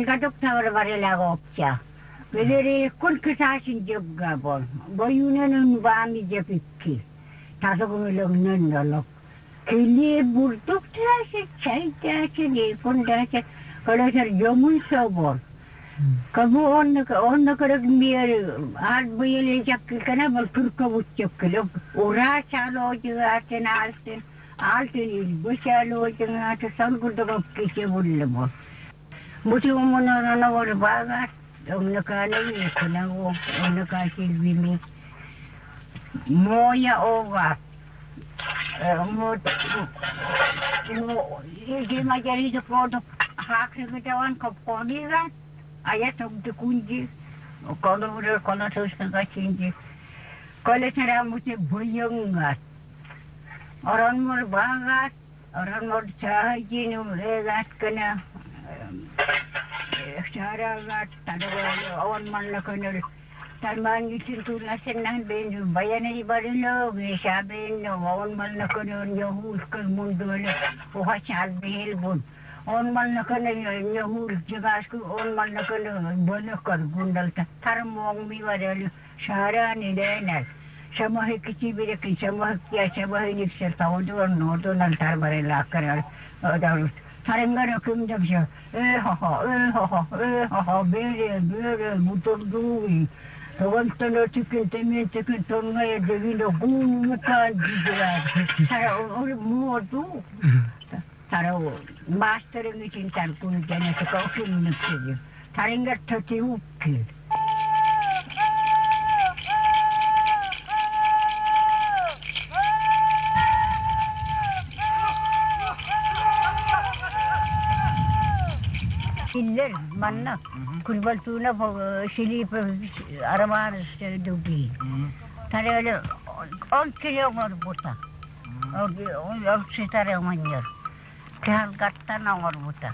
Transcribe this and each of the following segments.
Кыһалгадук таварварилаагоопча. Велереккун кысаасин дьыбгабон. Бойуунан баами дьэпикки. Тасыгымылыҥнын олок. Кили бурдук тээсэ, чай тээсэ, лейфон тээсэ, көлөсөр дьомун собор. Кабу онно онно көрөк миэр аар быйылы жаккыкана бол турка бутчаккылык ура чалоожыгаатын аалтын аалтын илбу чалоожыгааты сон курдук кисе буллубу. Бутуумунорона орбаагаат оҥнокаана иекунаго оҥнокаасилбими моя ога Иллэр манна Кульбальтунов Филиппович Романович Дугин. Тареле он киле оҥорбута. Ол сытар оҥонньор. Кыһалгаттан оҥорбута.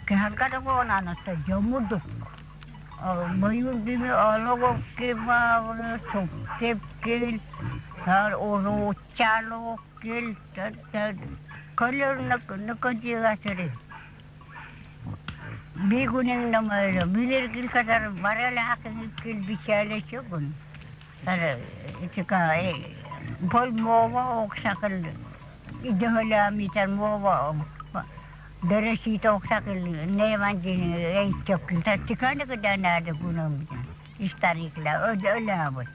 Кыһалгата буоланыта дьомудук. Быйыл биби олого кибаабыны суктеп кил, урууччалук кил, көлөр ныкыдьыгасыры. Бигунин билиргил катар баралаакын кил бичээлечегун. Пол мова оксакыл идехөлаамитар мова дөресиит оксакыл нееванжин эйчөккүн таттиканы кыданаады куномбутун истарикла өлаабыт.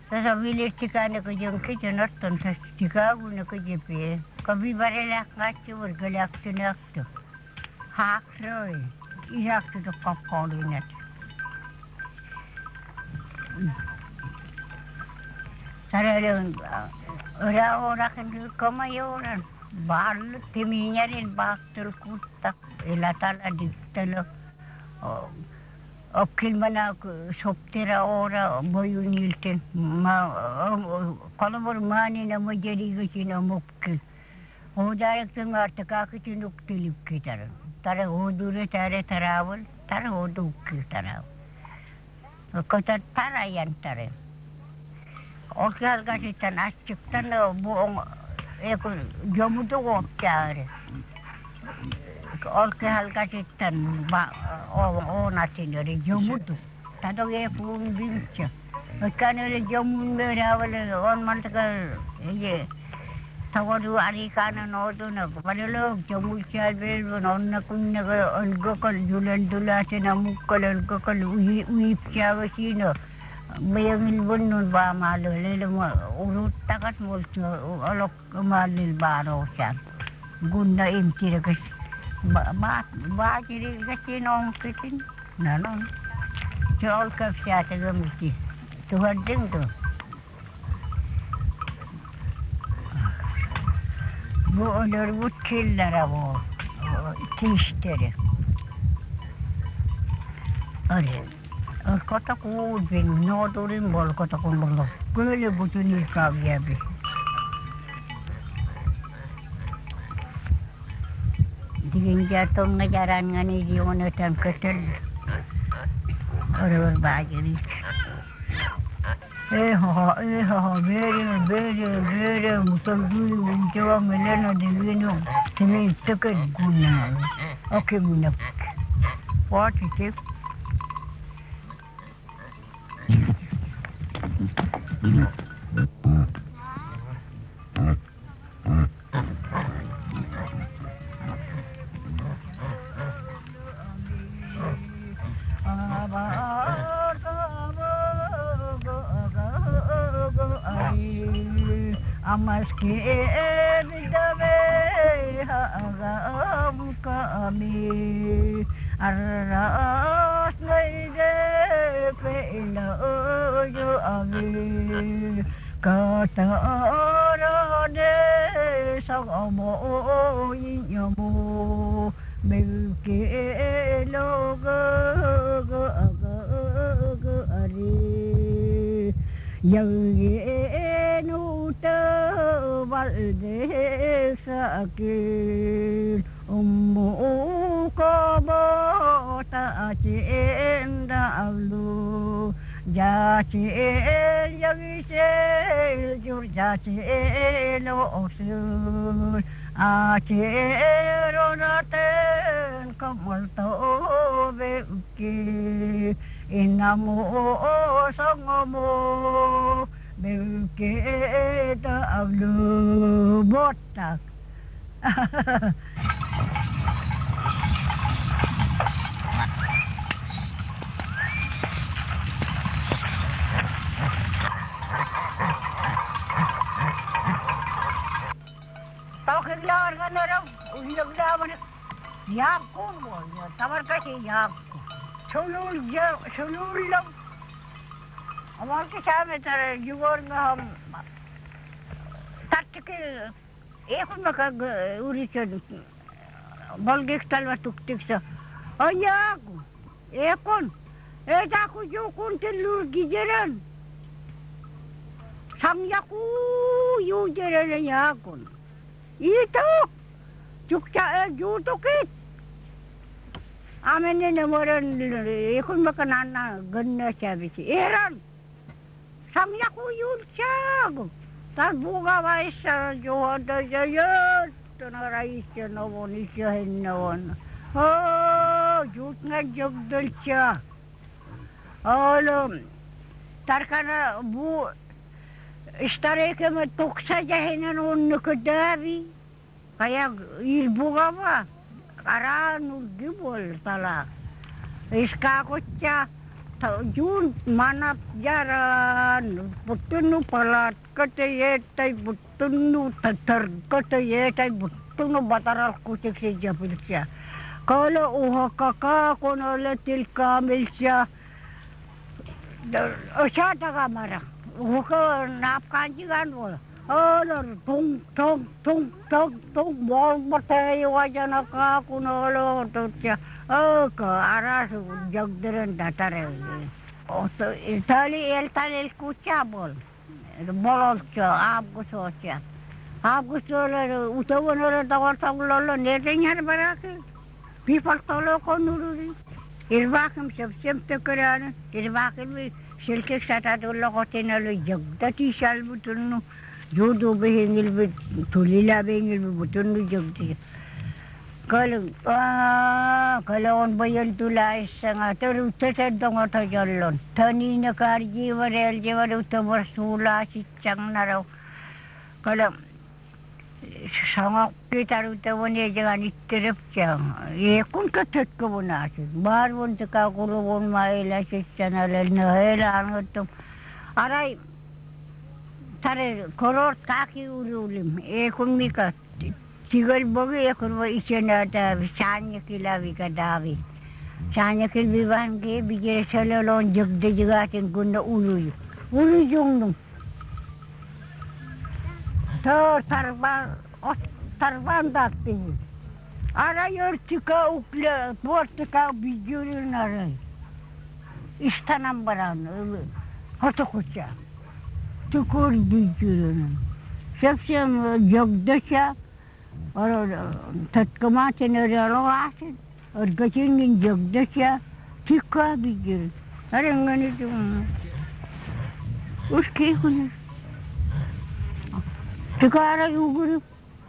Тasa вилестиканы кыдьын оттон тастикаагуна кыдьыпе. Каби барелааккааччыбыр галактынаакту. Хааксой иһаакту копкоолуинат. Саралын ыраоракын комайоран баарлы тиминярин баактыр куттак илатала диктело Оккилмана соптера ора бойунилтен колобор маанина мажеригысина муккил Оодарыктын артыкаакытын уктилипки тара. Тара одуре таре тараавыл, тара оду уккил тараав. Котар тарайан тары. Окялгасыттан аччыктан бу жомуду оптаары. Ол кыһалгасыттан оонатынары жомуду. Тадоге пуун бимче. Өткәнеле жомун беравылы он мантыка Tagodu arikana noduna balalo jamulchal belbun onna kunnaga olgokol julandulatina mukkol olgokol uipchawasino mayangil bunnun baamaalo lelema uruttakat multu olok maalil baaroosan gunna imtirakas baajirigasin onkitin nanon se olkafsiaatagamiti tuhaddintu Бу өлөрбүт киллэрэ буол тиистэри Котокуубин ноодурин бол котокун болло көлө бутун илкаабиаби Дигинжа тоҥҥа жараангани дионотан көтөл орор баажырык Э-хо, э-хо, бэри, бэри, бэри, уталдыы, унтева мелена дивино, тимин текет гуна. Окимунап. Вот ити.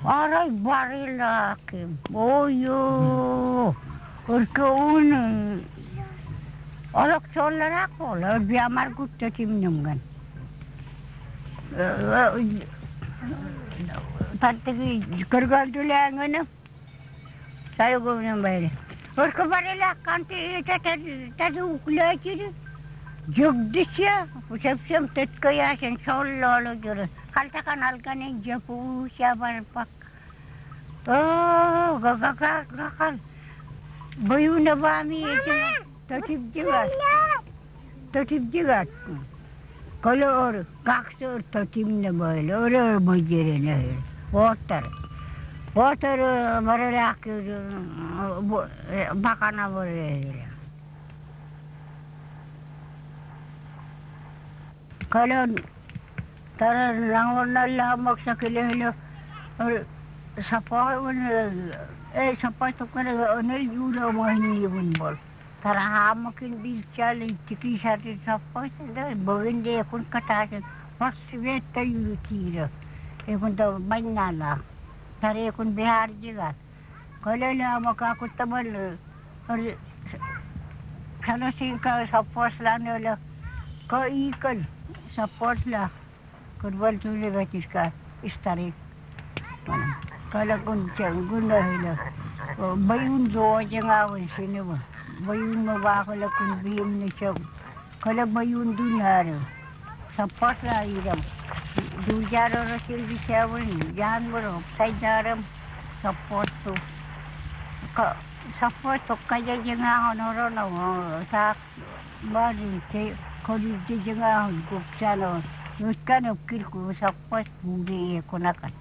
Арай барылаакым. Ойоо. Өркөун олохчоллораак буола биамар гутта тимнүнгэн. Тартыгы көргөлдүлээҥҥини сайгуунун байры. Өркө барылаакканты тады уклаачыры. Жөгдүсэ совсем тэткаяшын соллоолу жүрү. Халтакан алганын жапуся барпак. Оо, гагагагакал. Боюна баами тотибдигат. Тотибдигат. Колор каксыр тотимне бойл, өрө божерене. Отар. Отар барарак бакана борere. Kalon tara langonalla maksakilehlo sapa e sapa tokare onel yura mahni bol. Tara hamakin bilchal tiki sati sapa boginde kun kata pasvetta yutira. Ekun to bannala. Tara ekun bihar jiga. Kalala makakuttamal Kalasinka sapposla ka ikal sapposla kurwal tule batiska istari. Kala kun guna hila. Bayun do janga sinu. Bayun mabakala kun biyum ni siya. Kala bayun dunar. Sapposla iram. Dujaro rasil bisawun. Jan bro upside sappostu. Ka sappostu kaya janga honoro no sa bari te kori janga gupsano. Nutkano kirku sappos buri kunakan.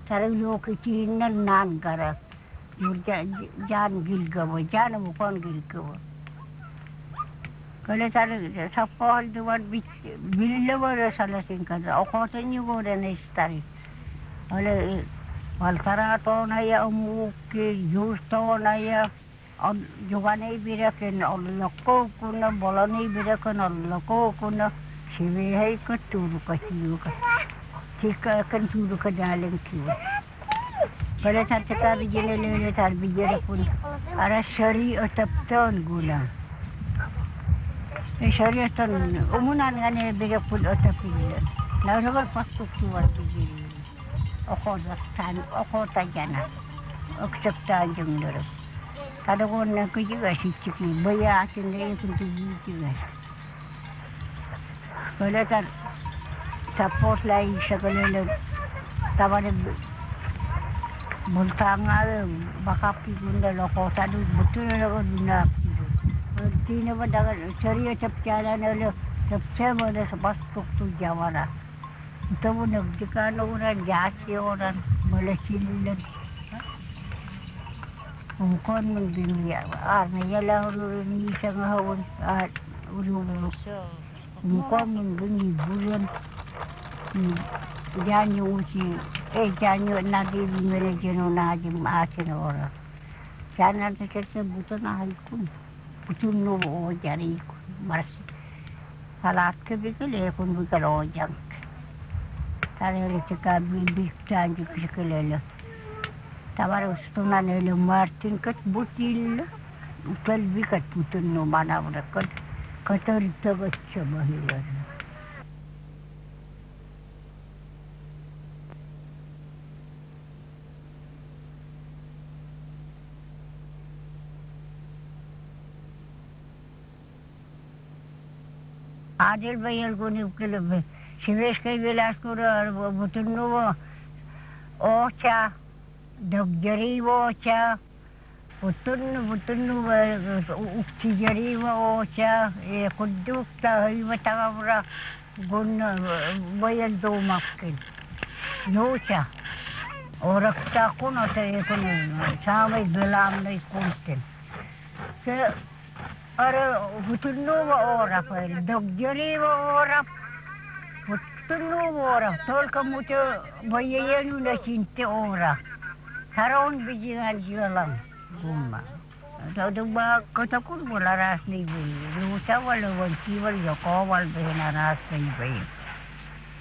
Tara loki chinna nan gara. Jaan gilgavo, jaan mukon gilgavo. Kale tara sappol duvar billavara salasin kada. Okotan yugore nestari. Ale valtara toonaya umuukki, juustoonaya, juganei birakin ollokkoukuna, bolonei birakin ollokkoukuna, siveheikka tuuruka siuka. Tikka kan tuuruka dalen kiwa. Kale tartaka bijele lele tar bijele pun. Ara shari otapton gula. Shari otan umunan ngane bire pun otapille. Nauragal pastuk tuwar bijele. Okotan okota jana. Oksaptan jungloro. Kadagon na kujiga sichiki baya atin kun tujiga. Kale tar support lai sakalele taware multanga bakapi gunda lokota du butu logo duna tine badaga chariya chapchala nelo chapche mole sabas tu jawara tabu nagdikano uran jasi oran mole chillan ukon mun dunya arna yala uru ni sanga hawun ar uru ukon mun dunya bulan janyu uchi e janyu nadi mere jeno najim achen ora jana te butun ahikun butun no o jari mas salat ke bikele kun bikal o jang tare le ka bi tanju kikelele tawar ustuna nele martin kat butil utal bikat butun no manavra kat katar tagaccha mahila. Adil bayal guni kile Shiveshka vilaskura butunnu ocha dogjarivo ocha butunnu butunnu uktijarivo ocha e kuddukta hivatavra gun bayal domakkin nocha orakta kuno te kun saamai belamnai kuntin se ara butunnu ora dogjarivo ora Butunnu ora tolka mutu bayayenu na sinte ora Saron bijingan jualang gumma. Tau ba kota kun bola ras ni bu. Lusa wal wal kiwal yoko wal behna ras ni bu.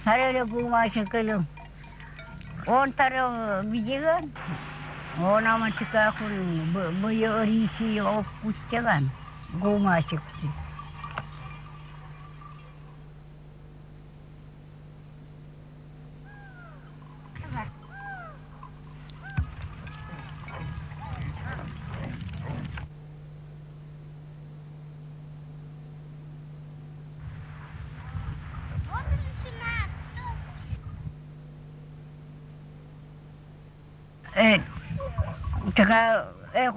Hare le gumma shakalu. Онтары видеген, она мачыкакун быйы рisi оппустеган гумачыкты.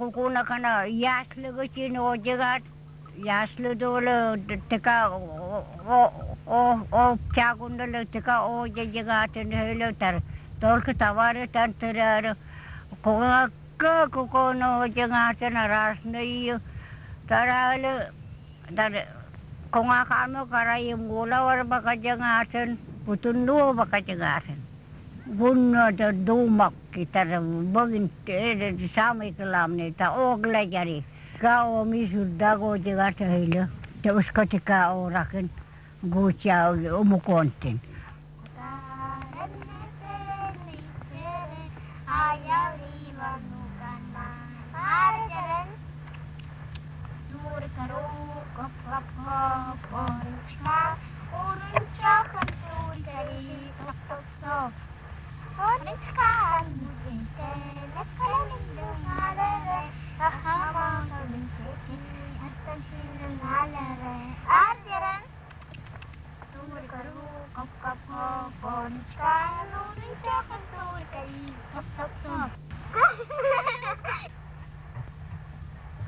Кукунакана яслыгытин одегат яслыдолы тика о чагундалы тика о жегатын хөлөтер только товары тантырары кугакка куконо жегатын разные таралы дар коңаканы карайым гола бар бака жегатын бутунду бака жегатын Гунна думакки тар богин самый главный та огла жари као ми сурдаго жегата хило те uskotika orakin gucha umukontin.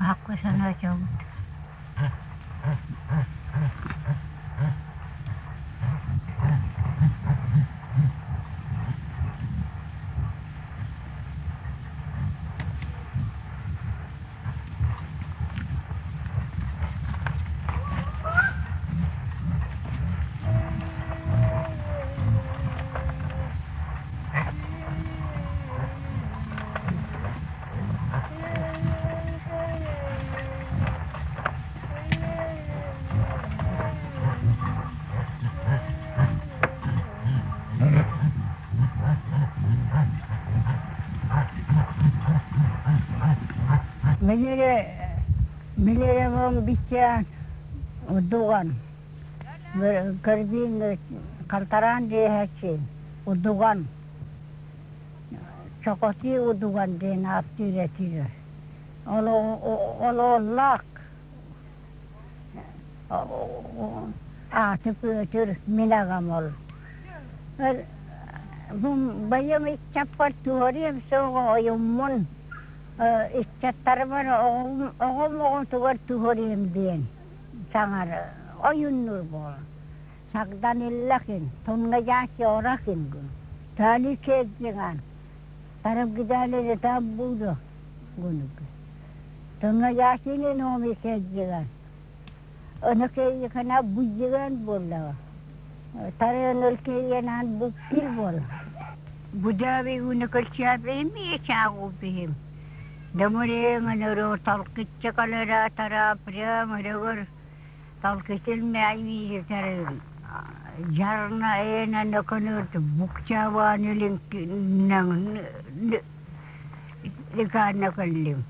Hakku sanoi se on. Милере мон бичан удуган карбин калтаран дехачи удуган чокоти удуган ден аптире тире оло оло лак ааты минагамол бум баям иччаппар туорием соого ойуммун иччаттарбар оҕом оҕом тугар туорием диэн саҥар ойуннур буола сагданиллакин туннажаasi оракин гун таали кеджиган тарабгидалере тааббудо гунук туннажаасини noomi кеджиган онокейикана бujjigan буоллава тареонолкейянaan буккил буола будави гунакалчаапими чаагуппихим дамуреенганеро талкитсакалера тара прямо регор талкитил тары жарна эна наканут букчаваанилин нang ликааннакаллим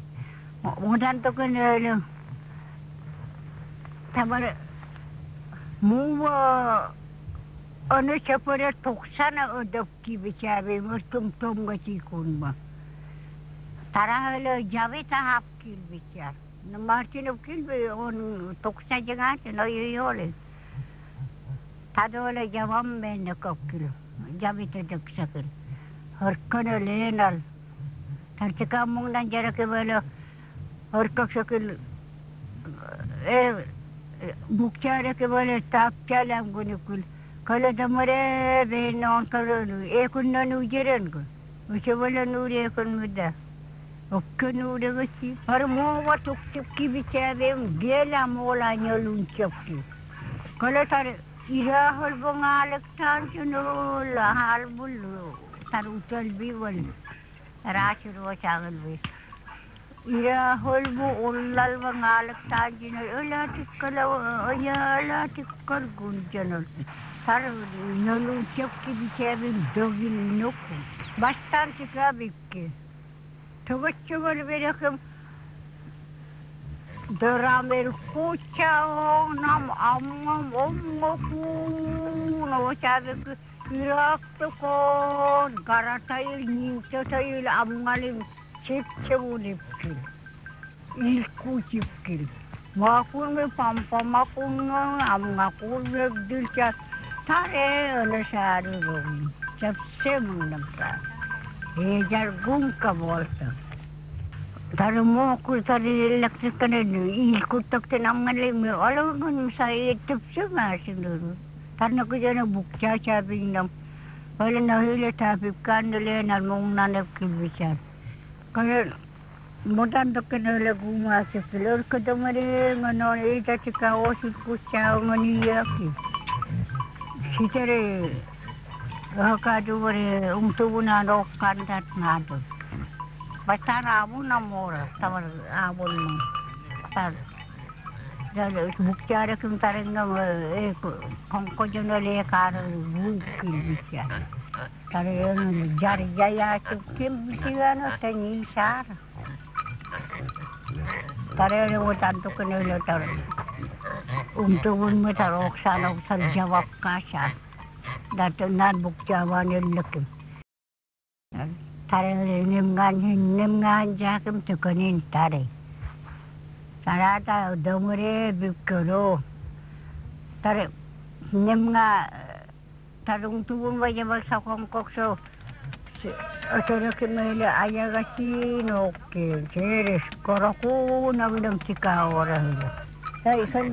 мудан токанелю тамар муа ону чапара токсана одопки бичаби мустум томгати кунма тарахала жавита хапкил бичар Мартинов килби он токса жигаат но йоли тадола жавам менне копкил жавита доксакил хорконо ленал тартика мунгдан жараке боло хоркоксокил э букчараке боло тапчалам гунукул кала дамаре бенон калону экуннану жеренгу учебола нуре экун муда оккенуурегasi har moova tuktukki бичээбем гела мола ньолунчокки кала тар ираахол бонгаалектаан чунула хаалбуллу тар уталби вал раачуруа чаагылби ираахолбу уллалвангаалектаан чинол ыла тиккала ояала тиккал гунжанол. Тар нолууччапки догилнуку. Бастаан тикабикки. Тугуччугар береким Дорамер кучаонам аммам оммокуун оочаабык Ираактыкоон гаратайыл ниутатайыл аммалим чипчебулипкил илкутипкил Макулме пампамакуннан аммакуллэгдилча таре өлөсаарыгум чапсемунамта Эжар гумка болта Тари моку тари электриккане илкуттактен амгалими алагун саиттупсумаасинуру тарнакужана букчаачаабиннам валана хиле таапиккаанналeenal мунгнанеп килвисaan кана мотантокканала гумаасиппил өркатамариинганоон иитатика оосиккуссааунганиаки ситере хакаатувари умтугунааноққаантаат наатут Батара абунамора тавар абунну тар букчааракым тарингам э конкожоноле каар бууккилбисса тариэн жар жаяачукким бисигано танисаар тариэн утантукканеле тар умтугунма тар оксааноксар жаваккааса дат нан букчааваанеллакким таре немган немган жакым туканин таре тарата донгре биккоро таре немга тарung tubun вая саком коксо оторокимэле аягасинокки черес корокуунавилам тикаорахила тайсан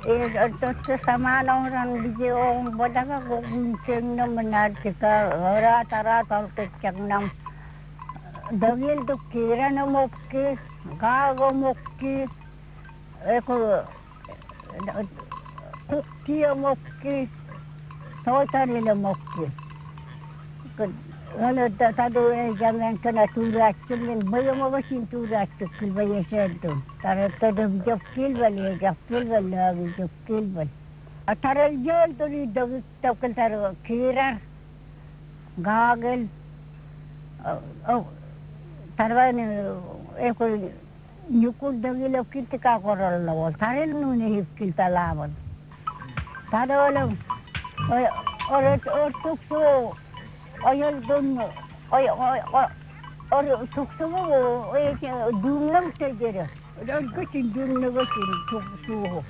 э тотто саманауран видео бодага гугунченнамнаатика ора тара талкетчагнам дагил киранамокки гаагомокки эко куктиамокки тоотарилемокки аны таду жамянкана туурaatsummin bayamavasin tuuraatsukkil bayaseertum tarattadam jokkilval jokkilval laagi jokkilval taral jooltuli dagittakkal tar kiirar gaagel tarvan eko nyukul dagilokiltika korallawol tarel nune hipkil talaavon tarolam ortuksu oyaldun oy or tuksugu duumnam tejere orgasin duumnagasin tuksuhu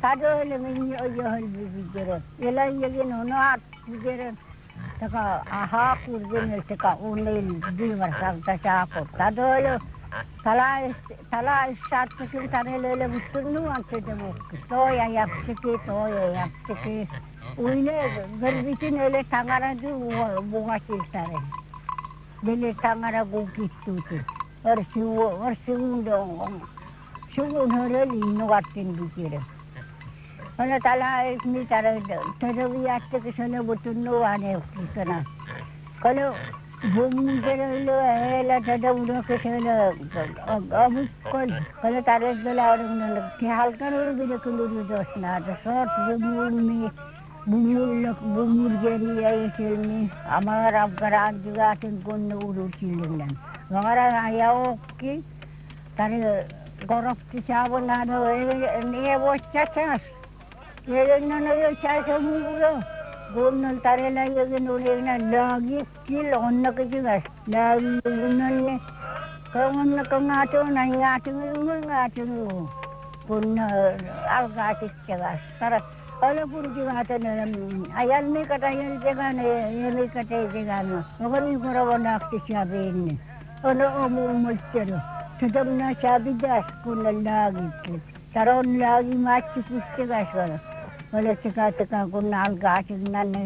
tarolam inni oyohol bibijere elayagin honaat bijere taka aha kurgenel taka unel bivar sagta saako tadolo tala tala issaatsakin tarelele buttunnu antedemokki toya yapsiki toya yapsiki uine garbitin ele tangaradu bugasiltare dele tangara gukittuuti orsiu orsiundo sugun horeli innugattin bijere ona tala mi tara tadaviyattaki sone butunnu aneokkikana kalo bumjerelo ela tadauno kesele abukkol kalo taresdela orungnal kihalkan urubile kuluru dosnaata sort bumurmi bumurlok bumurgeri aysilmi amar abgaran jugatin kunnu urusilingnan wangara ayaokki tare gorokki saabunano ne vochachas Yelenna yo mugo gonnal tarela yegin ulena lagi kil onna kijigas lagi gunnalle kongonna kongato nangato ngato kunna algaatichagas tara ala purjigata ayal mi kata ayal jegane yemi kata jegano ogani gorawana aktishabinni ono omu mulchero tadamna shabidas kunna lagi taron lagi machi pustegas wala wala tika tika kunna algaatignanne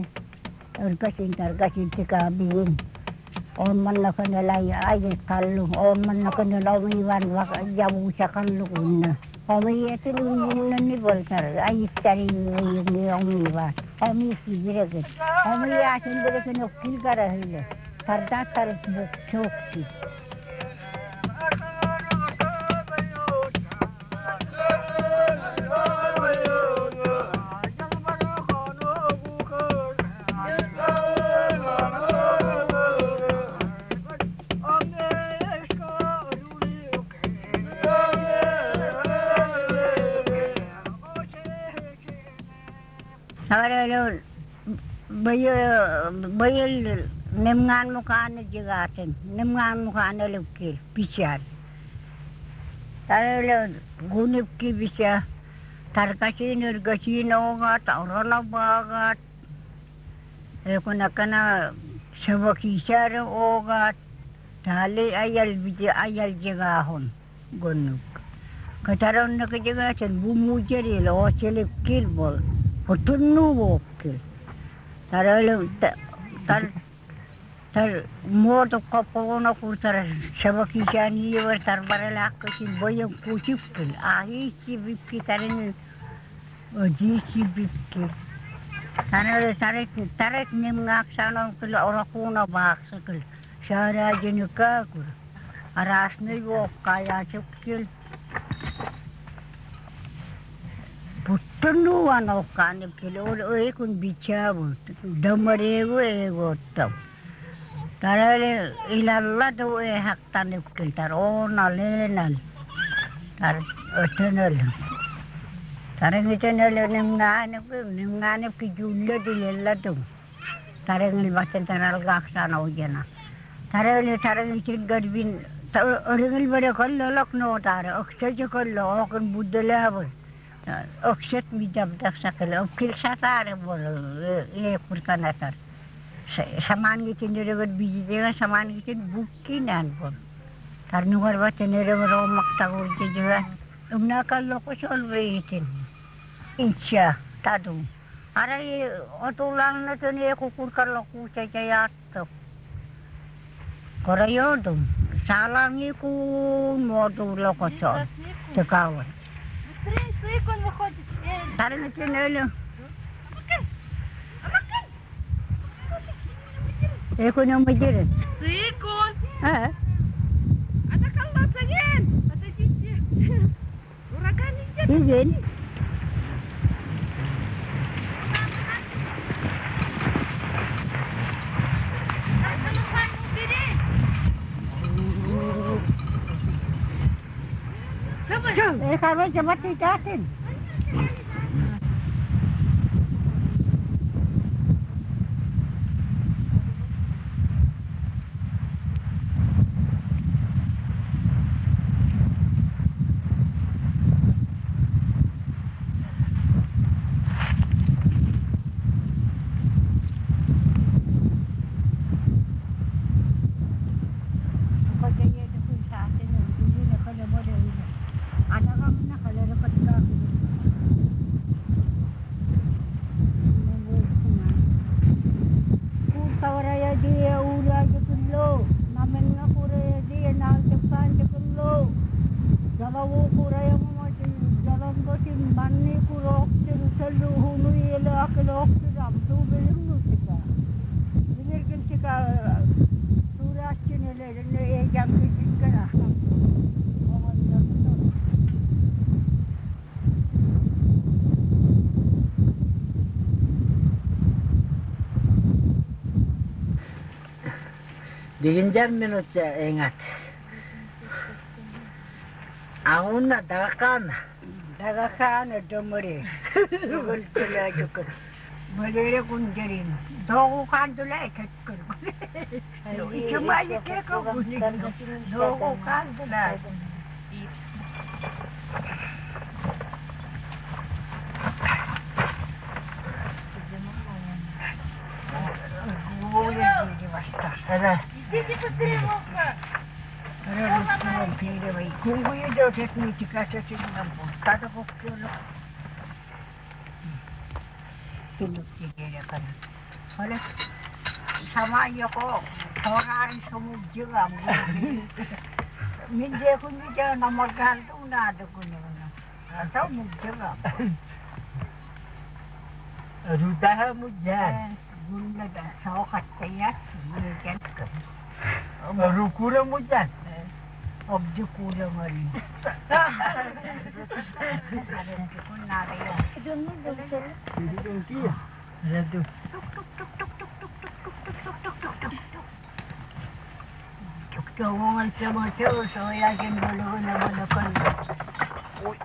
ergasin targasin tika biin on manna kana lai ay kallu on manna kana lawi wan wak jabu sakallu kunna omi etin ni boltar ay tari ni omi wa omi sijirege omi asin bere keno kil kara hile parda tar buk chokki Быйыл немҥаан мукааны дьыгаатын, немҥаан мукааны өлүккил пичар. Гунипки бича таркачиин үргачиин оҕугаат, орона баагаат, экунакана сыбакиисаары оогаат, таали айал бити айал дьыгаахун гуннук. Кытароннуку дьыгаатын бу муучарил оочелипкил бол, путуннуу буоккил. Тар Тар муоду хоппоҕуна куутара сабакиисээниибэр тарбаралаахкытын бойон куутуппун ааһыыччы бүкки тарын одииччи бүкки танары тарык тарык нимҥааксанон орокууна баахсыкыл саараадьыныкаакур араасный уоккаайаачыккил Путтуннууан оккаанып кил ол өйкүн бичаабут дамареегу ээгуоттам тарали илалла ду эхактанып кил тар оона тар өтөнөл тарынгитенөл нимҥаанып нимҥаанып кижуулла дилелла дум тарынгил батен таралгааксаана ujana тарали тарынгитин өрүngil бere коллолок ноотаары оксажы колло окун будделаабыр оксет мидабдахсакыл оккил сатаары бол э курканатар самаан гитин өрөгөр бижидега самаан гитин буккинан бол тарнугар батен өрөгөр оммактагурдижига умнакаллоку солбеитин инча таду арай отулааннатын э кукуркаллоку чачаяаттык корайодум саалаанги куун муодуллокосоо тыкаавар Быстрее, сык, он выходит. тарынгитин өлү экономидерин Сыкун! э Атакалласанен! Подождите. Ураган идет. Игин Сань, убери. Давай. э короче матитаатын Дигиндер минутя эңат. Ауна дагакана. Дагахаана доморе. Угултулаажуккут. Малere кунжарин. Догу кандула экэккүр. Ичумаали кэкэ Догу кандула. Эре. Идите быстрее, Вовка. Рудаха муджан. Рукура муджан. Обдикула мари. Раду. Ой.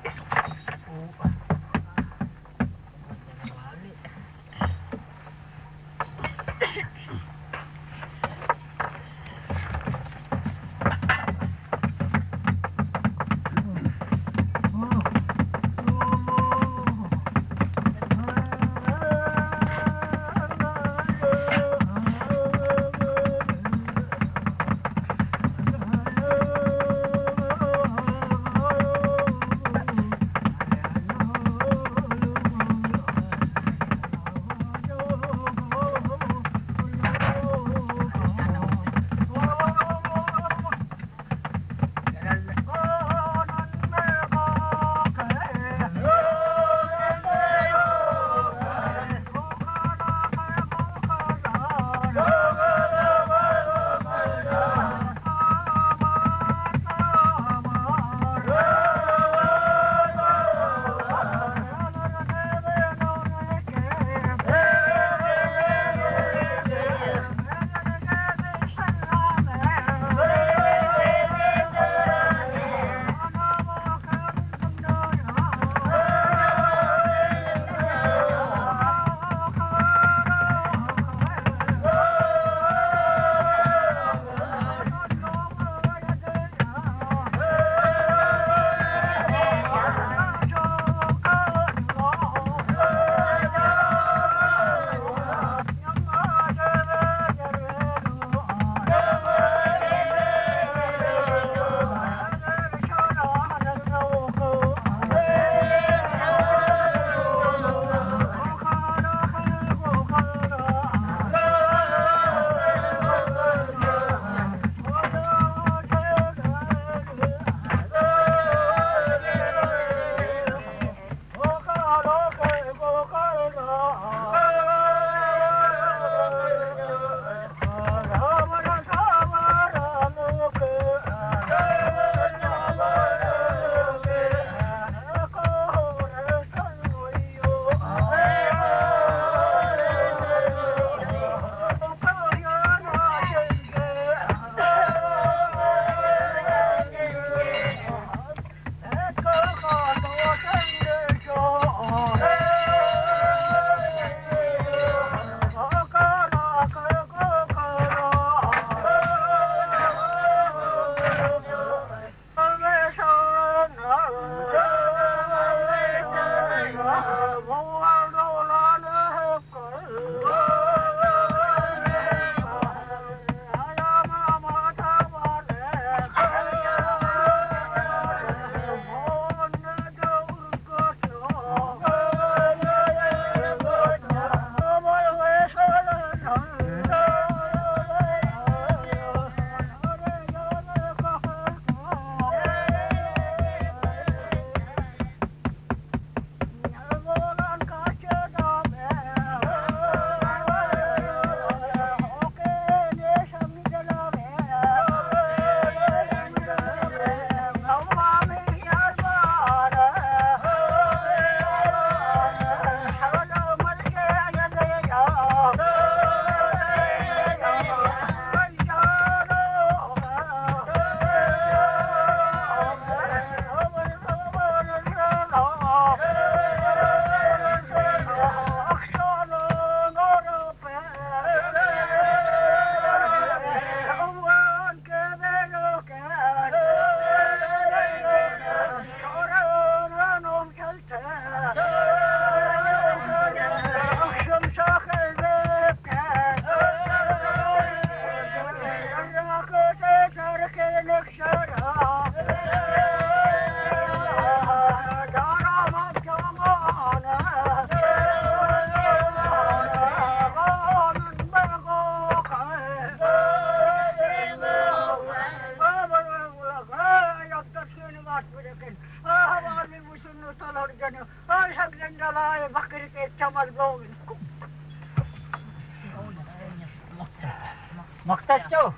Мактаччу.